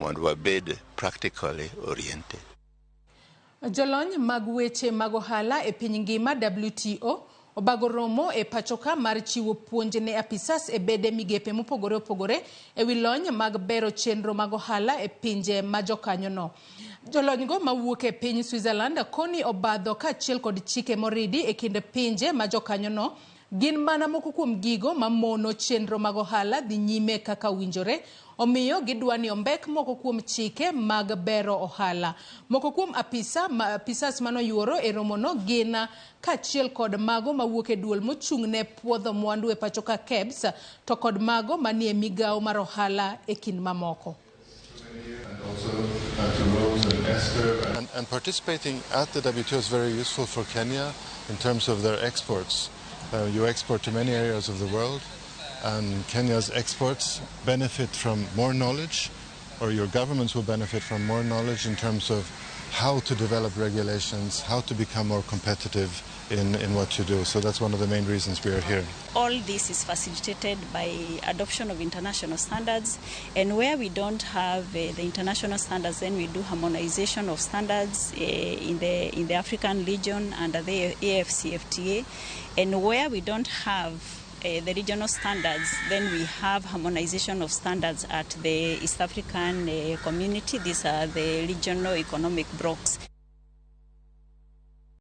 Mondo wabed practically oriented. Jolony mag weche mag ohala e piny ngima WTO obago romo e pachoka mar chiwo puonj ne apisas e bede migepe mopogore opogore e wi lony mag bero chenro mag ohala e pinje ma jokanyono. Jolonygo mawuok e piny Switzerland koni obadho kaachiel kod chike moridi e kind pinje ma jokanyono gin mana moko kuom gigo mamono chenro mag ohala dhi nyime kaka owinjore. Omiyo gidwa ni ombek moko kuom chike mag bero ohala. Moko kuom apisa ma, apisas manoyuoro e romono gin kaachiel kod mago mawuok e duol mochung' ne puodho mwandu e pachoka KEBS to kod mago manie migawo mar ohala e kind mamoko. And participating at the WTO is very useful for Kenya in terms of their exports. You export to many areas of the world, and Kenya's exports benefit from more knowledge, or your governments will benefit from more knowledge in terms of how to develop regulations, how to become more competitive in what you do. So that's one of the main reasons we are here. All this is facilitated by adoption of international standards, and where we don't have the international standards, then we do harmonization of standards in the African region under the AfCFTA, and where we don't have the regional standards, then we have harmonization of standards at the East African Community. These are the regional economic blocks.